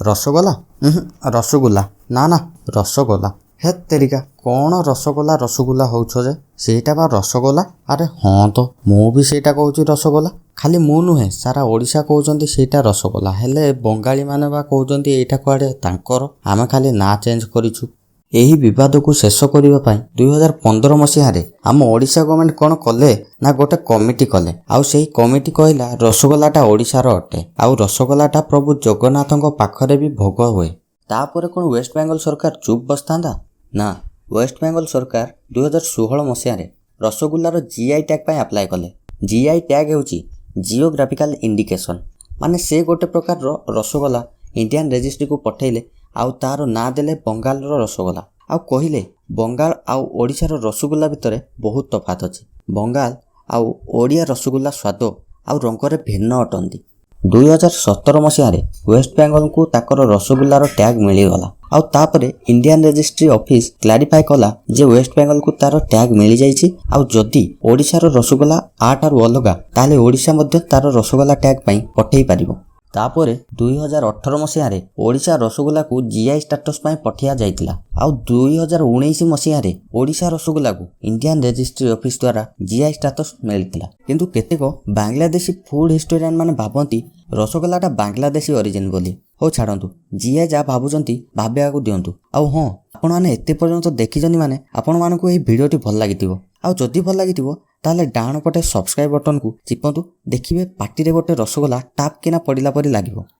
ରସଗୋଲା, ଉହୁଁ, ରସଗୋଲା, ନା ନା, ରସଗୋଲା। ହେ ତେରିକା, କ'ଣ ରସଗୋଲା ରସଗୋଲା ହଉଛ ଯେ? ସେଇଟା ବା ରସଗୋଲା। ଆରେ ହଁ ତ, ମୁଁ ବି ସେଇଟା କହୁଛି ରସଗୋଲା। ଖାଲି ମୁଁ ନୁହେଁ, ସାରା ଓଡ଼ିଶା କହୁଛନ୍ତି ସେଇଟା ରସଗୋଲା। ହେଲେ ବଙ୍ଗାଳୀମାନେ ବା କହୁଛନ୍ତି ଏଇଟା କୁଆଡ଼େ ତାଙ୍କର, ଆମେ ଖାଲି ନାଁ ଚେଞ୍ଜ କରିଛୁ। ଏହି ବିବାଦକୁ ଶେଷ କରିବା ପାଇଁ 2015 ମସିହାରେ ଆମ ଓଡ଼ିଶା ଗଭର୍ଣ୍ଣମେଣ୍ଟ କ'ଣ କଲେ ନା ଗୋଟେ କମିଟି କଲେ। ଆଉ ସେହି କମିଟି କହିଲା ରସଗୋଲାଟା ଓଡ଼ିଶାର ଅଟେ, ଆଉ ରସଗୋଲାଟା ପ୍ରଭୁ ଜଗନ୍ନାଥଙ୍କ ପାଖରେ ବି ଭୋଗ ହୁଏ। ତାପରେ କ'ଣ ୱେଷ୍ଟବେଙ୍ଗଲ ସରକାର ଚୁପ୍ ବସିଥାନ୍ତା? ନା, ୱେଷ୍ଟବେଙ୍ଗଲ ସରକାର 2016 ମସିହାରେ ରସଗୋଲାର ଜିଆଇ ଟ୍ୟାଗ୍ ପାଇଁ ଆପ୍ଲାଏ କଲେ। ଜିଆଇ ଟ୍ୟାଗ୍ ହେଉଛି ଜିଓଗ୍ରାଫିକାଲ ଇଣ୍ଡିକେସନ୍, ମାନେ ସେ ଗୋଟେ ପ୍ରକାରର ରସଗୋଲା ଇଣ୍ଡିଆନ୍ ରେଜିଷ୍ଟ୍ରିକୁ ପଠେଇଲେ ଆଉ ତାର ନାଁ ଦେଲେ ବଙ୍ଗାଳର ରସଗୋଲା। ଆଉ କହିଲେ ବଙ୍ଗାଳ ଆଉ ଓଡ଼ିଶାର ରସଗୋଲା ଭିତରେ ବହୁତ ତଫାତ ଅଛି। ବଙ୍ଗାଳ ଆଉ ଓଡ଼ିଆ ରସଗୋଲା ସ୍ୱାଦ ଆଉ ରଙ୍ଗରେ ଭିନ୍ନ ଅଟନ୍ତି। 2017 ମସିହାରେ ୱେଷ୍ଟବେଙ୍ଗଲକୁ ତାଙ୍କର ରସଗୋଲାର ଟ୍ୟାଗ୍ ମିଳିଗଲା। ଆଉ ତାପରେ ଇଣ୍ଡିଆନ୍ ରେଜିଷ୍ଟ୍ରି ଅଫିସ୍ କ୍ଲାରିଫାଏ କଲା ଯେ ୱେଷ୍ଟବେଙ୍ଗଲକୁ ତାର ଟ୍ୟାଗ୍ ମିଳିଯାଇଛି, ଆଉ ଯଦି ଓଡ଼ିଶାର ରସଗୋଲା ୟାଠାରୁ ଅଲଗା, ତାହେଲେ ଓଡ଼ିଶା ମଧ୍ୟ ତାର ରସଗୋଲା ଟ୍ୟାଗ୍ ପାଇଁ ପଠେଇ ପାରିବ। ତାପରେ 2018 ମସିହାରେ ଓଡ଼ିଶା ରସଗୋଲାକୁ ଜିଆଇ ଷ୍ଟାଟସ୍ ପାଇଁ ପଠିଆ ଯାଇଥିଲା। ଆଉ 2019 ମସିହାରେ ଓଡ଼ିଶା ରସଗୋଲାକୁ ଇଣ୍ଡିଆନ୍ ରେଜିଷ୍ଟ୍ରି ଅଫିସ୍ ଦ୍ୱାରା ଜିଆଇ ଷ୍ଟାଟସ୍ ମିଳିଥିଲା। କିନ୍ତୁ କେତେକ ବାଂଲାଦେଶୀ ଫୁଡ୍ ହିଷ୍ଟୋରିଆନ୍ ମାନେ ଭାବନ୍ତି ରସଗୋଲାଟା ବାଂଲାଦେଶୀ ଅରିଜିନ୍ ବୋଲି। ହଉ ଛାଡ଼ନ୍ତୁ, ଯିଏ ଯାହା ଭାବୁଛନ୍ତି ଭାବିବାକୁ ଦିଅନ୍ତୁ। ଆଉ ହଁ, ଆପଣମାନେ ଏତେ ପର୍ଯ୍ୟନ୍ତ ଦେଖିଛନ୍ତି ମାନେ ଆପଣମାନଙ୍କୁ ଏହି ଭିଡ଼ିଓଟି ଭଲ ଲାଗିଥିବ। ଆଉ ଯଦି ଭଲ ଲାଗିଥିବ, ତାହେଲେ ଡାହାଣ ପଟେ ସବସ୍କ୍ରାଇବ୍ ବଟନକୁ ଚିପନ୍ତୁ। ଦେଖିବେ ପାଟିରେ ଗୋଟେ ରସଗୋଲା ଟାପ୍ କିନା ପଡ଼ିଲା ପରି ଲାଗିବ।